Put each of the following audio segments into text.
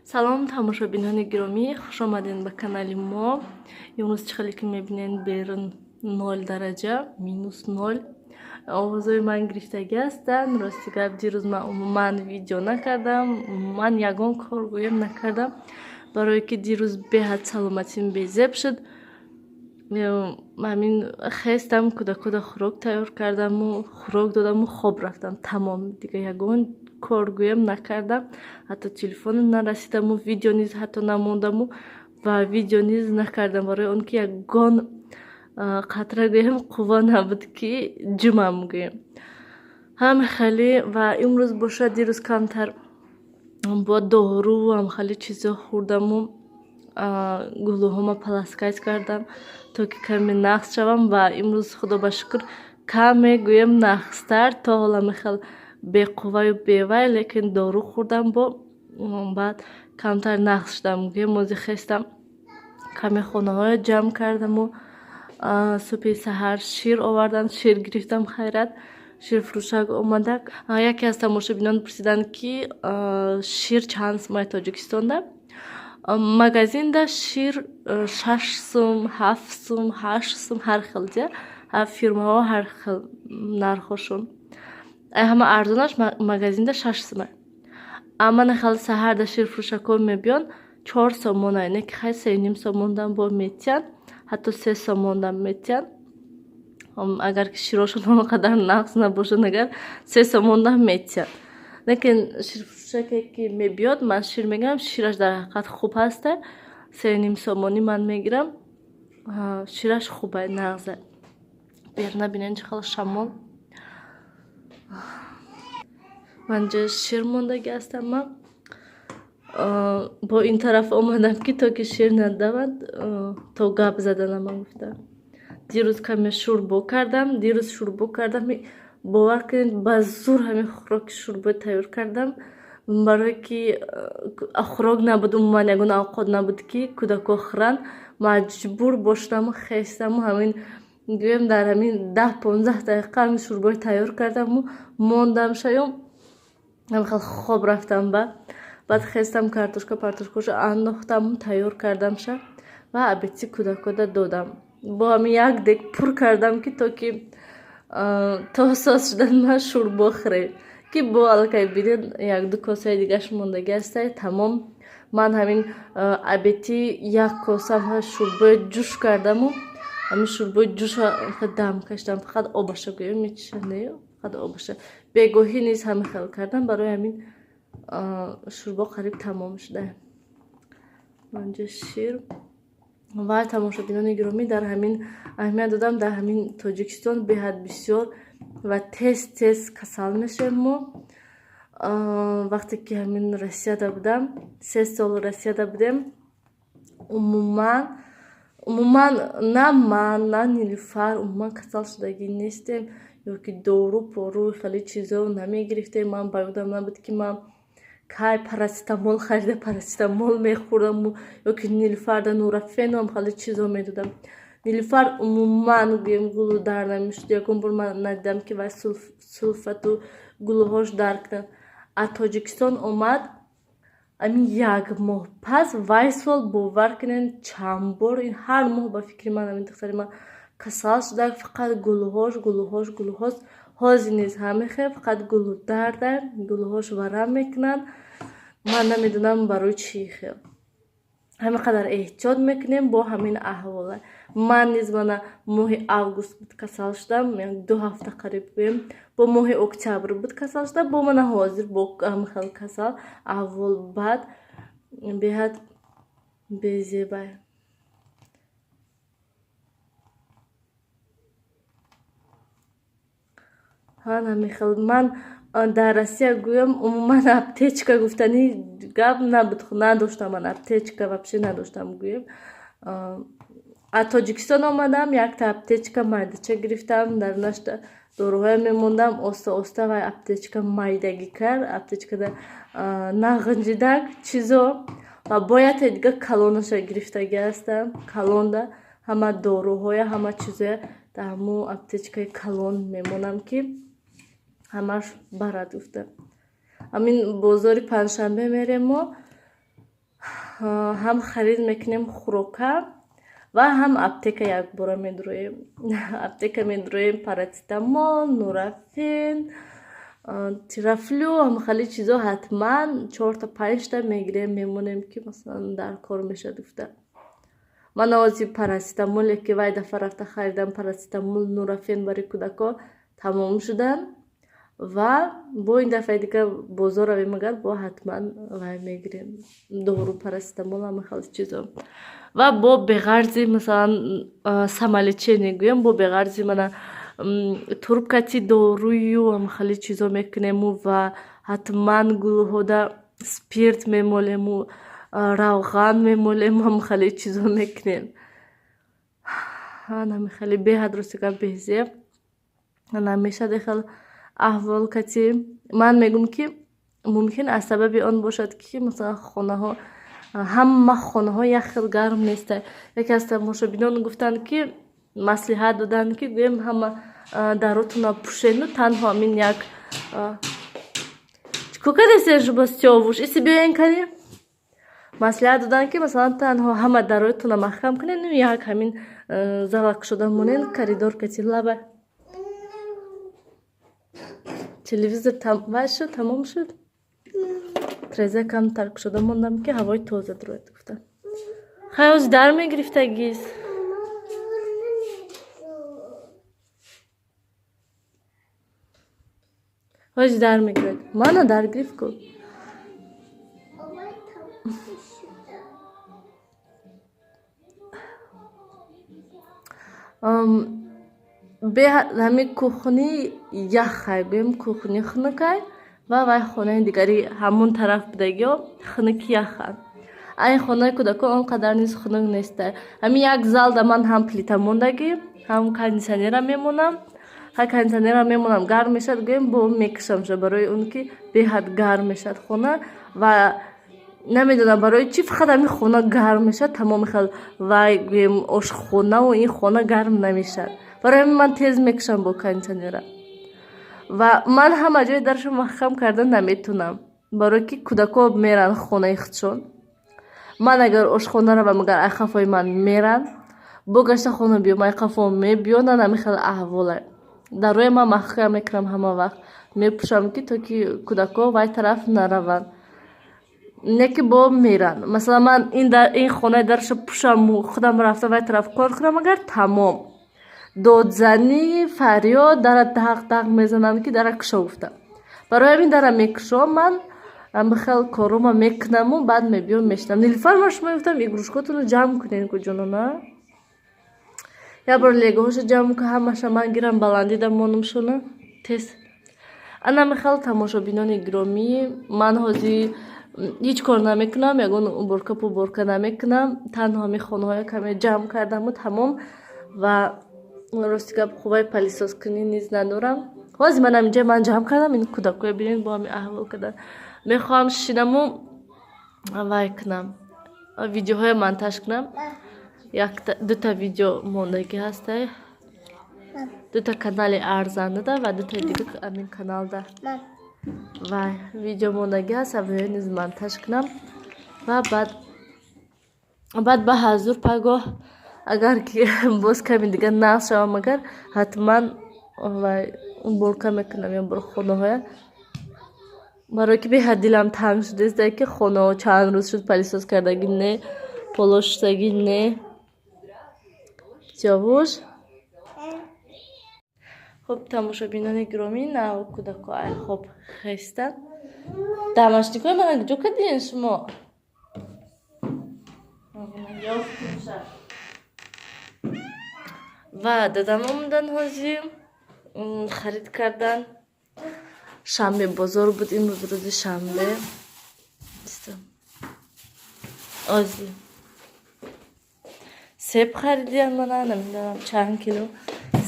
Салом, тамошобинони гиромӣ, хуш омадед ба канали мо. Имрӯз чӣ хеле ки мебинед, берун 0 дараҷа, -0. Овозҳои ман гирифтагӣ ҳастанд. Рости гап, дирӯз ман умуман видео накардам, умуман ягон кор гӯям накардам, барое ки дирӯз беҳад саломатим безеб шуд. Ҳамин хестам, кӯдакода хӯрок тайёр кардаму хӯрок додаму хоб рафтам. Тамом, дига ягон кор гӯям накардам, ҳатто телефоно нарасидаму видео низ ҳатто намондаму ва видео низ накардам, барои он ки ягон қатра гӯям қувва набуд ки ҷумам гӯям. Ҳама хеле ва имрӯз бошад, дирӯз камтар бо дору ҳам хеле чизо хӯрдаму гулӯҳома полоскать кардам, то ки каме нағз шавам. Ва имрӯз, худо ба шукр, каме гӯям нағзтар, то ҳола мехел беқувваю бевай, лекин дору хӯрдам, бо баъд камтар нағз шудам. Гӯям, ози хестам, каме хонаҳоя ҷамъ кардаму субҳи саҳар шир овардан, шир гирифтам. Хайрат, ширфурӯшак омада. Яке аз тамошобинон пурсиданд, ки шир чанд сумаи Тоҷикистонда. Магазинда шир 6 сум, 7 сум, 8 сум, ҳар хел ҷа, фирмаҳо ҳар хел нархошон. Ҳама арзонаш магазинда 6 сума. Амма нахел саҳарда ширфурӯшакҳо мебиён, 4 сомона, не ки хай 3,5 сомондам бо метиҳанд, ҳатто 3 сомондам метиҳанд. Агар ки широшон он қадар нағз набошад, агар 3 сомондам метиҳанд. Лекин ширфурӯшаке ки мебиёд, ман шир мегирам, шираш дар ҳақиқат хуб ҳаста. 3,5 сомонӣ ман мегирам, шираш хуба, нағза. Берна бинен, чӣ хел шамол. Ман ҷа шир мондагӣ ҳастам. Ман бо ин тараф омадам, ки то ки шир надавад, то гап заданам. Ман гуфтам, дирӯз каме шӯрбо кардам, дирӯз шӯрбо кардам. Бовар кунед, ба зур ҳамин хӯроки шӯрбо тайёр кардам, барое ки хӯрок набуд, умуман ягон авқот набуд, ки кӯдакҳо хӯранд. Маҷбур бошдаму хестаму ҳамин гӯям, дар ҳамин 10-15 дақиқа ҳамин шӯрбои тайёр кардаму мондам шаюм, ҳамин хоб рафтам. Ба баъд хестам, картошка партошкаша андохтаму тайёр кардамша ва обеди кӯдакода додам. Бо ҳамин як дег пур кардам, ки то ки то соз шудан ман шӯрбо хӯрем, ки бо аллакай бинед, як-ду косаи дигаш мондагӣ ҳастай. Тамом, ман ҳамин обеди як коса шӯрбои ҷӯш кардаму ҳамин шӯрбои ҷӯша дам кашидам, фақат обаша гӯям мечишандаю, фақат обаша. Бегоҳӣ низ ҳамин хел кардам, барои ҳамин шӯрбо қариб тамом шуда. Манҷа шир. Ва тамошобинони гиромӣ, дар ҳамин аҳамият додам, дар ҳамин Тоҷикистон беҳад бисёр ва тез тез касал мешавем мо. Вақте ки ҳамин Россияда будам, 3 сол Россияда будем, умуман на ман, на Нилуфар умуман касал шудагӣ нестем ё ки дору пору хеле чизо намегирифтем. Ман ба ёдам набуд, ки ман кай парацетамол харида, парацетамол мехӯрдаму ё ки Нилуфарда нурафеном хеле чизо медодам. Нилуфар умуман гӯем гулу дар намешуд, ягон бор ман надидам, ки вай сулфату гулуҳош дар кунад. Аз Тоҷикистон омад, ҳамин як моҳ пас вай сол, бовар кунед, чанд бор, ҳар моҳ ба фикри ман ҳамин духтари ман касал шуда, фақат гулуҳош, гулуҳош, гулуҳош. Ҳозир низ ҳамин хел, фақат гулу дарда, гулуҳош варам мекунанд. Ман намедонам барои чӣ хел ҳамин қадар эҳтиёт мекунем, бо ҳамин аҳвола. Ман низ мана моҳи август буд касал шудам, 2 ҳафта қариб гӯем, бо моҳи октябр буд касал шудам, бо мана ҳозир бо ҳамин хел касал, аҳвол бад, беҳад безебай. Ҳамин хел ман дар Россия гӯям, умуман аптечка гуфтани гап набуд, надоштам ман аптечка, вообще надоштам гӯем. Аз Тоҷикистон омадам, якта аптечка майдача гирифтам, дар нашта доруҳоя мемондам. Оста оста вай аптечка майдагӣ кард, аптечкада нағинҷидак чизо, ва бояд дига калонаша гирифтагӣ ҳастам. Калонда ҳама доруҳоя, ҳама чизоя дар ҳамун аптечкаи калон мемонам, ки ҳамаш барад гуфта. Ҳамин бозори панҷшанбе мерем мо. Ҳам харид мекунем хӯрока ва ҳам аптека якбора медуроем. Аптека медуроем, парацетамол, нурафен, терафлю, ҳамахали чизо ҳатман чорта панҷта мегирем, мемонем, ки масалан дар кор мешад гуфта. Ман овози парацетамоле, ки вай дафъа рафта харидам, парацетамол, нурафен барои кӯдако тамом шудан ва бо ин дафъаи дига бозор равем, агар бо ҳатман вай мегирем, дору, парацетамол, ҳамахали чизо. Ва бо беғарзи масалан самолечение гӯям, бо беғарзи мана трубкати дорую ҳамахали чизо мекунему ва ҳатман гулҳода спирт мемолему, равған мемолем, ҳамахали чизо мекунем. Ҳамихали беҳад, рости гап, беҳзеб намешад ихел аҳвол кати. Ман мегӯм, ки мумкин аз сабаби он бошад, ки масалан хонаҳо, ҳама хонаҳо як хел гарм неста. Яке аз тамошобинон гуфтанд, ки маслиҳат доданд, ки гӯем ҳама даротона пӯшену танҳо ҳамин як чикор кардесен шумо, Сиёвуш, иси биёен кани. Маслиҳат доданд, ки масалан танҳо ҳама дароятона маҳкам кунед, як ҳамин зала кушода монен, коридор кати. Лаба телевизор вай шуд, тамом шуд. Треза камтар кушода мондам, ки ҳавои тоза дурояд гуфта. Хай, ҳози дар мегирифтагист. Ҳози дар мегирад. Мана дар гирифт ку. Ҳами кухни яхай, гӯем, кухни хунукай ва вай хонаи дигари ҳамон тараф будагиё хунуки яханд. Айн хонаи кӯдако он қадар низ хунук нестай. Ҳамин як залда ман ҳам плита мондагӣ, ҳам кондитсионера мемонам. Ҳа, кондитсионера мемонам, гарм мешавад, гӯем, бо мекушамша, барои он ки беҳад гарм мешавад хона. Ва намедонам барои чӣ фақат ҳамин хона гарм мешавад, тамоми хел вай, гӯем, ошхонаву ин хона гарм намешавад. Барои ҳамин ман тез мекушам бо кондитсионера. Ва ман ҳама ҷои дарашо маҳкам карда наметунам, барое ки кӯдако меранд хонаи худшон. Ман агар ошхона равам, агар айқафои ман меранд, бо гашта хона биём, айқафо мебиёнанд. Ҳамин хел аҳволе. Дароя ман маҳкам мекунам, ҳама вақт мепӯшам, ки то ки кӯдако вай тараф нараванд. Не ки бо меранд. Масалан, ман ин хонаи дарашо пӯшаму худам рафта вай тараф кор кунам, агар тамом, додзанӣ, фарёд, дара тақ тақ мезананд, ки дара кушо гуфта. Барои ҳамин дара мекушом, ман хел корома мекунаму баъд мебиём, мешинам. Нилуфар, ман шумо гуфтам, игрушкотонро ҷамъ кунед ку, ҷонона. Як бор легоҳошо ҷамъ ку, ҳамаша ман гирам, баландида монумшона тез. Ана михел, тамошобинони гиромӣ, ман ҳозир ҳеҷ кор намекунам, ягон уборка пуборка намекунам, танҳо ҳамин хонаҳоя каме ҷамъ кардаму тамом. Ва рости гап, қувваи пылесос кунӣ низ надорам. Ҳозир ман ҳаминҷа ман ҷамъ кардам, ин кӯдакоя бинед, бо ҳамин аҳвол кардан. Мехоҳам шинаму вай кунам, видеоҳоя монтаж кунам. Дута видео мондагӣ ҳастай, дута канали арзандада ва дутаи дига ҳамин каналда вай видео мондагӣ ҳаст, авоё низ монтаж кунам ва баъд ба ҳазур пагоҳ, агар ки боз ками дига нағз шавам, агар ҳатман вай уборка мекунам ё бор хонаҳоя, барое ки беҳад дилам танг шудааст, ки хонаҳо чанд рӯз шуд пылесос кардагӣ не, поло шустагӣ не. Сиёвуш. Хуб, тамошобинони гиромӣ, нав кӯдако ай хоб хестанд. Дамашникҳои мана куҷо кардин шумо? Ва дадам омадан, ҳозир харид кардан. Шанбе бозор буд, имрӯз рӯзи шанбе. Ози себ харидиян, мана намедонам чанд кило,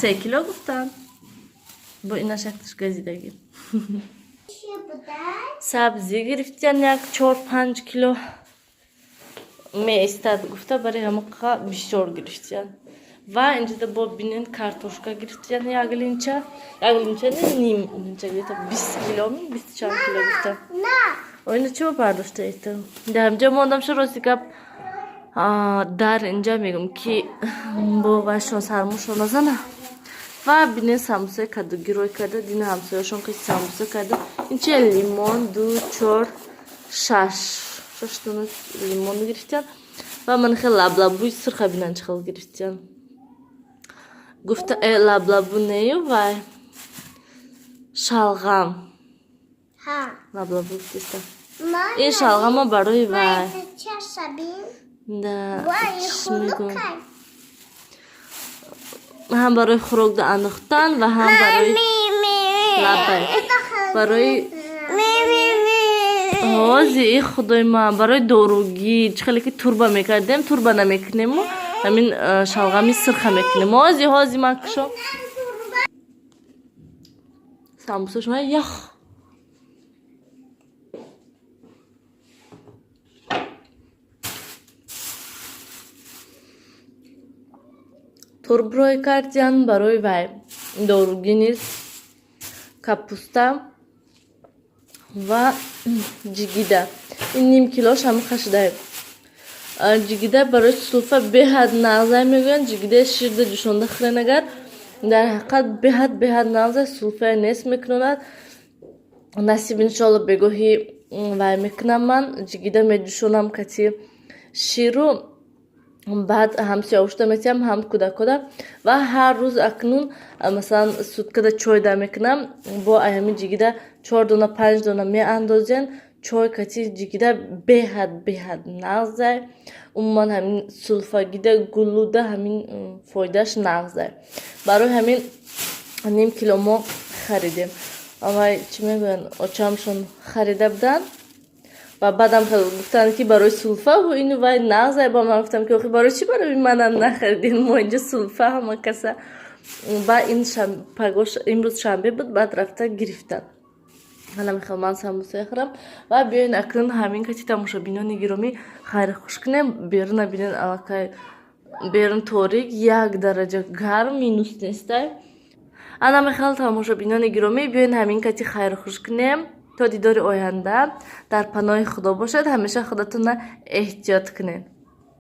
3 кило гуфтанд, бо инаш якташ газидагӣ. Сабзӣ гирифтиян, як 4-5 кило меистад гуфта, барои ҳамақа бисёр гирифтиян. Ва инҷода бо бинен, картошка гирифтиян, як линча, як линча не, ним линча, где-то 20 кило, бисту чанд кило гуфта. Оина чӣ бардоштаи ту? Дар инҷа мондам, ша рости гап, дар инҷа мегум, ки бо вайшон сармошон назана. Ва бинен, самбусаи кадугӣ рой карда, дина ҳамсояшон ки самбуса карда. Ин чи, лимон, ду, чор, шаш, шаш дона лимон гирифтян. Ва ман хел лаблабуи сурха бинан, чӣ хел гирифтян. Гуфта, лаблабу нею, вай, шалғам. Лаблабу гуфтистам. Ин шалғама барои вай да мегӯм, ҳам барои хӯрокда андохтан ва ҳам барои лабай, барои ҳози и худои ман, барои доругӣ. Чӣ хеле ки турба мекардем, турба намекунему, ҳамин шалғами сирха мекунем. Ҳози, ҳози ман кушо самбуса шума ях. Турб рой кардиян барои вай доругӣ низ, капуста ва ҷигида. Ин ним килош ҳама хашидаем. Ҷигида барои сулфа беҳад нағзай мегӯянд. Ҷигидаи ширда ҷӯшонда хӯрен агар, дар ҳақиқат беҳад, беҳад нағзай, сулфая нест мекунонад. Насиб, иншоалло, бегоҳӣ вай мекунам, ман ҷигида меҷӯшонам кати ширу, баъд ҳам сиёҳушта метиҳам, ҳам кӯдакода. Ва ҳар рӯз акнун, масалан, суткада чой да мекунам, бо ҳамин ҷигида чор дона, панҷ дона меандозен. Чой кати ҷигида беҳад, беҳад нағзай. Умуман, ҳамин сулфагида, гулуда ҳамин фоидааш нағзай. Барои ҳамин ним кило мо харидем. Вай, чӣ мегӯянд, очамшон харида буданд ва баъдам гуфтанд, ки барои сулфа ину вай нағзай. Ба ман гуфтам, ки охи барои чӣ барои манам нахаридин? Мо инҷа сулфа ҳама каса. Ба ин пагош, имрӯз шанбе буд, баъд рафта гирифтанд. Ҳала мехоҳам ман самбуса хӯрам. Ва биёен, акнун ҳамин кати, тамошобинони гиромӣ, хайри хуш кунем. Беруна бинен, аллакай берун торик, 1 дараҷа гарм, минус нестай. Ана мехал, тамошобинони гиромӣ, биёен, ҳамин кати хайру хуш кунем. То дидори оянда дар паноҳи Худо бошед. Ҳамеша худатонро эҳтиёт кунед.